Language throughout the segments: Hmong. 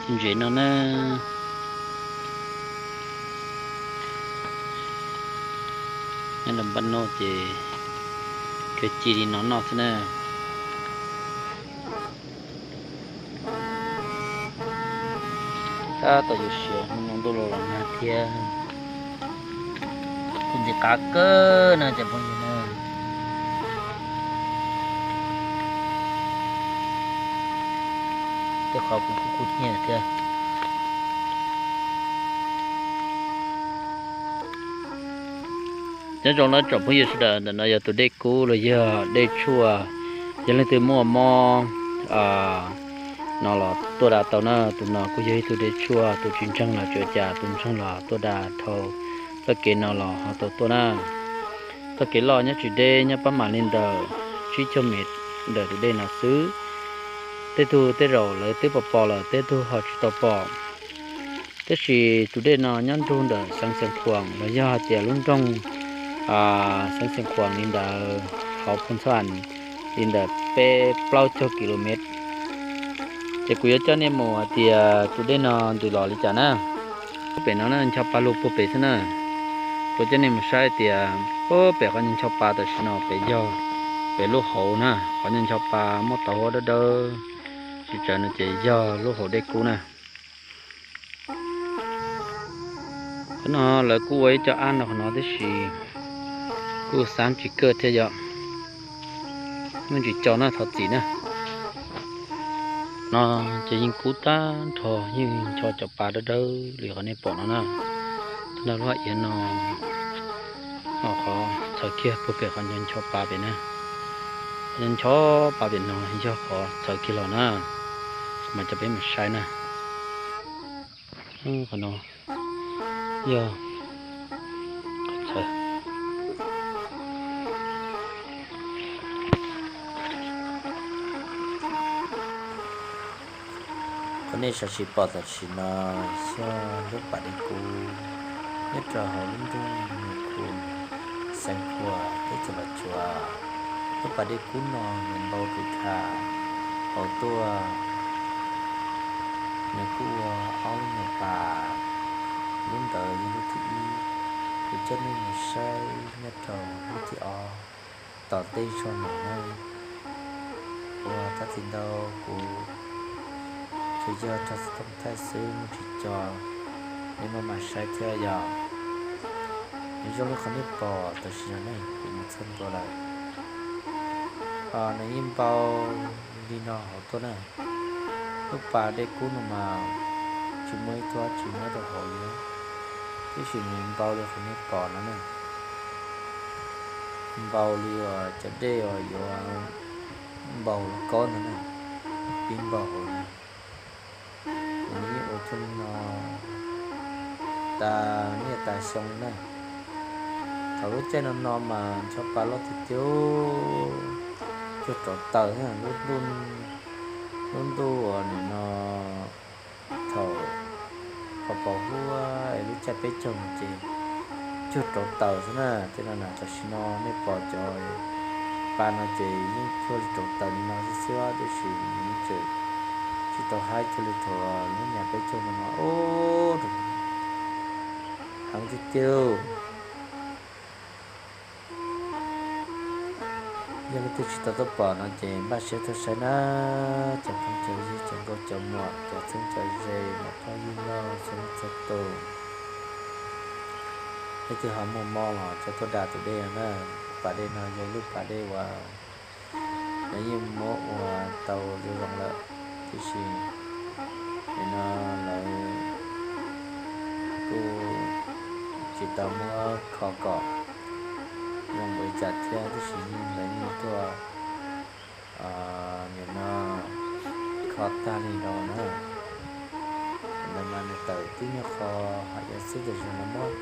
Ntses no na, nyob rau npaj no ces kawg ci li no noj xwb na. Tab tom yuav siav no ntuj los los nag thiab. Kuv ntxim qab kawg na cov phooj ywg na. Tej qhov kuv kuj kuj nyiaj thiab. Nyob zoo na tsoom phooj ywg sawv daws, ntawm no yog tus dej kub los yog dej tshuaj. Yog leej twg muaj mob no los tuaj da tau na. Tus no kuj yog ib tug dej tshuaj, tus tsis ntseeg los tsis ua cas, tus ntseeg los tuaj da dhau txoj kev no los ho tau tuaj na. Txoj kev loj nyob tsis deb, nyob pab mam li ntawm tsib caug mev ntawm tus dej no xwb. Tej tug tej zaum lawv twb pom pom lawm, tej tug ho tsis tau pom. Tab sis tus dej no nyob nrug ntawm xeev Xeev Khuam los yog hais tias lub nroog xeev Xeev Khuam li ntawd hauv Phoos Xas li ntawm peb plaub caug kilomev. Ces kuv yuav coj nej mus hais tias tus dej no ntws los li cas na. Pem no na, ncho pa lug puag pem xwb na. Kuv coj nej mus saib tias puag pem qhov ncho pa tam sim no pem yog pem lub hauv na, qhov ncho pa muaj tauv huab dawb dawb tsis tsawg no ces yog lub hauv dej kub na. Qhov no lawv kuj ua ib co ab no qhov no tib si, kuj xav tsis kawg thiab yom, muaj ntsis co na thov txim na. No ces yeej kub tag nrho, yeej ncho cov pa dawb dawb li qhov nej pom no na. Tag nrho lub haj iav no, qhov txhawv kiag puag pem qhov ncho pa pem na. Qhov ncho pa pem no yog qhov txhawv kiag los na, mas coj peb mus saib na. Qhov no yog qhov txhawv. Qhov nej sawv tsees pom tam sim no yog lub pas dej kub nyob rau hauv lub nroog Nus Khu, xeev Khuam, teb chaws Los Tsuas. Lub pas dej kub no nws npau tus tham hauv tuaj, nws kuj ua ob lub nyuag pas, lub ntawd yog lub thib ib. Kuv coj nej mus saib nyob rau lub thib ob tom ntej zog no na. Ua tab txi ntau kuv tsuas yog rau xov tooj thaij xwb muaj tsis co, nej maj mam saib thiab yom. Nws zoo li qhov nej pom tam sim no ne, kuv mus txog ntua lawm. Nws yeej npau li no hauv tuaj na. Lub pas dej kub no mas tsis muaj ib tug dab tsi nyob rau hauv li, tiam sis nws npau li qhov nej pom no na. Npau li uas cov dej uas yuav npau lub kaub ntawd na, pib npau hauv li. Nws yeej ua cuag li no tas niaj tas xyoo na. Thaum lub caij no no mas ncho pa loj tiag tiag, cuag rauv taws na, lub ntuj uas nim no thaum pos pos huab es lub caij peb caug no ces cuag rauv taws xwb na. Tej no na tam sim no nej pom cov pa no ces yeej cuag li rauv taws li no xwb xwb, tiam sis nws tseem tsis tau haib cuag li thaum lub nyuag peb caug no no. Heev tiag tiag. Yog leej twg tsis tau tuaj pom no ces npaj siab tuaj saib na, cov phooj cov ywg, cov nkauj cov muam, cov txheeb cov ze, muam phauj yawg laus txhua leej txhua tus. Leej twg ho muaj mob los coj tuaj da tus dej no na. Pas dej no yog lub pas dej uas lawv yeej muab ua tau zoo zoo lawm, tiam sis nim no lawv kuj tsis tau muab kho kom zoo npaum li cas thiab, tiam sis yeej lawv yeej tuaj nim no kho tag li no na. Ntawd mas nws tawm tib nyuag qho hais tias xwb, tiam sis lawv muab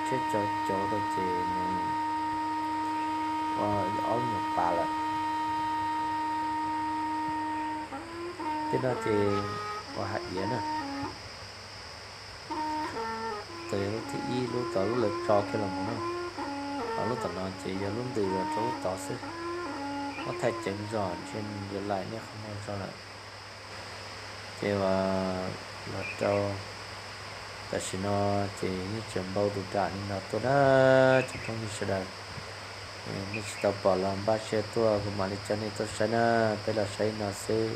tsheb tso cov rau ces nws ua ob nyuag pas lawm. Tej no ces ua hais tias na, txawm yog lub thib ib, lub tom lub lawv tso kiag los mus na, ho lub tom no ces yog lub ntws los rau lub tod xwb. Muab thaij ceev zog ntshe yuav laim nej qhov muag zog lawm. Ces uas los rau tam sim no ces yeej tseem npau tus ram li no tuaj na cov phooj ywg sawv daws. Nej tsis tau pom los npaj siab tuaj kuv mam li coj nej tuaj saib na. Peb los saib no xwb,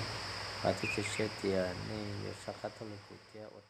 vam thiab cia siab tias nej yuav soj qab tuaj li kuv thiab ua